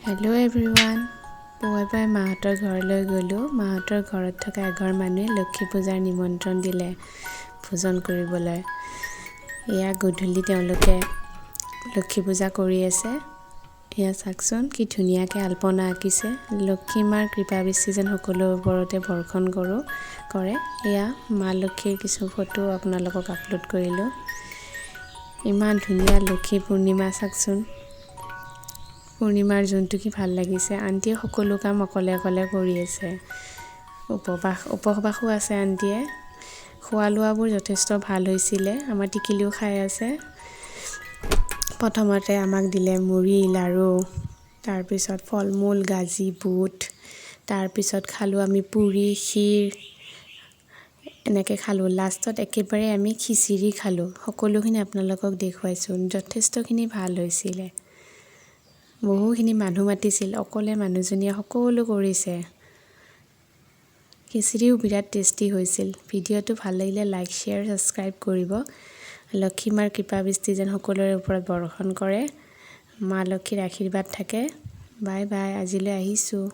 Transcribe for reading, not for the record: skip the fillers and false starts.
Hello' everyone, পুৱাই পুৱাই মাহঁতৰ ঘৰলৈ গ'লোঁ। মাহঁতৰ ঘৰত থকা এঘৰ মানুহে লক্ষী পূজাৰ নিমন্ত্ৰণ দিলে ভোজন কৰিবলৈ। এয়া গধূলি তেওঁলোকে লক্ষী পূজা কৰি আছে। এয়া চাওকচোন, কি ধুনীয়াকৈ আল্পনা আঁকিছে। লক্ষী মাৰ কৃপা বৃষ্টি যেন সকলোৰে ওপৰতে বৰ্ষণ কৰে। এয়া মা লক্ষীৰ কিছু ফটো আপোনালোকক আপলোড কৰিলোঁ। ইমান ধুনীয়া লক্ষী পূৰ্ণিমা, চাওকচোন। পূৰ্ণিমাৰ জোনটো কি ভাল লাগিছে! আণ্টিয়ে সকলো কাম অকলে অকলে কৰি আছে। উপবাসো আছে আণ্টিয়ে। খোৱা লোৱাবোৰ যথেষ্ট ভাল হৈছিলে। আমাৰ টিকিলিও খাই আছে। প্ৰথমতে আমাক দিলে মুড়ি লাড়ু, তাৰপিছত ফল মূল, গাজি, বুট। তাৰপিছত খালোঁ আমি পুৰি, ক্ষীৰ এনেকৈ খালোঁ। লাষ্টত একেবাৰে আমি খিচিৰি খালোঁ। সকলোখিনি আপোনালোকক দেখুৱাইছোঁ। যথেষ্টখিনি ভাল হৈছিলে। বহুখিনি মানুহ মাতিছিল, অকলে মানুহজনীয়ে সকলো কৰিছে। খিচিৰিও বিৰাট টেষ্টি হৈছিল। ভিডিঅ'টো ভাল লাগিলে লাইক, শ্বেয়াৰ, ছাবস্ক্ৰাইব কৰিব। লক্ষী মাৰ কৃপা বৃষ্টি যেন সকলোৰে ওপৰত বৰ্ষণ কৰে, মা লক্ষীৰ আশীৰ্বাদ থাকে। বাই বাই, আজিলৈ আহিছোঁ।